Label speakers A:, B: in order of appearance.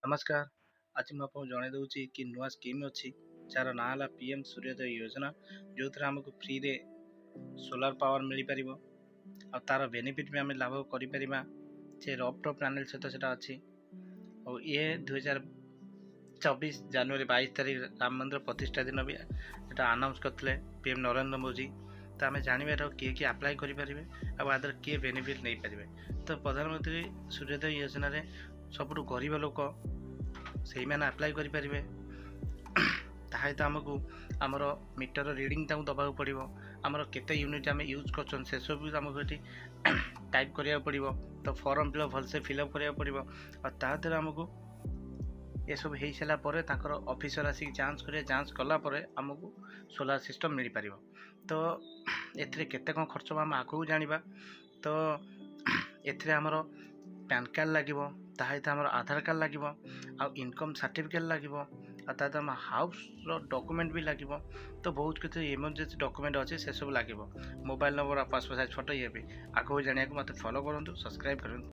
A: ନମସ୍କାର। ଆଜି ମୁଁ ଆପଣଙ୍କୁ ଜଣାଇ ଦେଉଛି କି ନୂଆ ସ୍କିମ୍ ଅଛି, ଯାହାର ନାଁ ହେଲା ପିଏମ୍ ସୂର୍ଯ୍ୟୋଦୟ ଯୋଜନା, ଯେଉଁଥିରେ ଆମକୁ ଫ୍ରିରେ ସୋଲାର ପାୱାର ମିଳିପାରିବ ଆଉ ତା'ର ବେନିଫିଟ୍ ବି ଆମେ ଲାଭ କରିପାରିବା। ସେ ରୁଫଟପ୍ ପ୍ୟାନେଲ୍ ସହିତ ସେଇଟା ଅଛି। ଆଉ ଇଏ 2024 ଜାନୁଆରୀ 22 ତାରିଖ ରାମ ମନ୍ଦିର ପ୍ରତିଷ୍ଠା ଦିନ ବି ଏଇଟା ଆନାଉନ୍ସ କରିଥିଲେ ପିଏମ୍ ନରେନ୍ଦ୍ର ମୋଦି। ତ ଆମେ ଜାଣିବା ଏଟାକୁ କିଏ କିଏ ଆପ୍ଲାଏ କରିପାରିବେ ଆଉ ଆ ଦେହରେ କିଏ ବେନିଫିଟ୍ ନେଇପାରିବେ। ତ ପ୍ରଧାନମନ୍ତ୍ରୀ ସୂର୍ଯ୍ୟୋଦୟ ଯୋଜନାରେ ସବୁଠୁ ଗରିବ ଲୋକ ସେଇମାନେ ଆପ୍ଲାଏ କରିପାରିବେ। ତାହା ସହିତ ଆମକୁ ଆମର ମିଟର ରିଡ଼ିଂ ତାଙ୍କୁ ଦେବାକୁ ପଡ଼ିବ, ଆମର କେତେ ୟୁନିଟ୍ ଆମେ ୟୁଜ୍ କରୁଛନ୍ତି ସେସବୁ ବି ଆମକୁ ଏଠି ଟାଇପ୍ କରିବାକୁ ପଡ଼ିବ। ତ ଫର୍ମ ଫିଲ୍ଅପ୍ ଭଲସେ ଫିଲ୍ଅପ୍ କରିବାକୁ ପଡ଼ିବ। ଆଉ ତା ଦେହରେ ଆମକୁ ଏସବୁ ହେଇସାରିଲା ପରେ ତାଙ୍କର ଅଫିସର ଆସିକି ଯାଞ୍ଚ କରିବେ। ଯାଞ୍ଚ କଲା ପରେ ଆମକୁ ସୋଲାର ସିଷ୍ଟମ୍ ମିଳିପାରିବ। ତ ଏଥିରେ କେତେ କ'ଣ ଖର୍ଚ୍ଚ ହେବ ଆମେ ଆଗକୁ ଜାଣିବା। ତ ଏଥିରେ ଆମର ପ୍ୟାନ୍ କାର୍ଡ଼ ଲାଗିବ, ତା ସହିତ ଆମର ଆଧାର କାର୍ଡ଼ ଲାଗିବ, ଆଉ ଇନକମ୍ ସାର୍ଟିଫିକେଟ୍ ଲାଗିବ, ଆଉ ତା ସହିତ ଆମ ହାଉସ୍ର ଡକୁମେଣ୍ଟ ବି ଲାଗିବ। ତ ବହୁତ କିଛି ଏମର୍ଜେନ୍ସି ଡକୁମେଣ୍ଟ ଅଛି, ସେସବୁ ଲାଗିବ, ମୋବାଇଲ୍ ନମ୍ବର ଆଉ ପାସପୋର୍ଟ ସାଇଜ୍ ଫଟୋ। ଇଏ ବି ଆଗକୁ ଜାଣିବାକୁ ମୋତେ ଫଲୋ କରନ୍ତୁ, ସବସ୍କ୍ରାଇବ୍ କରନ୍ତୁ।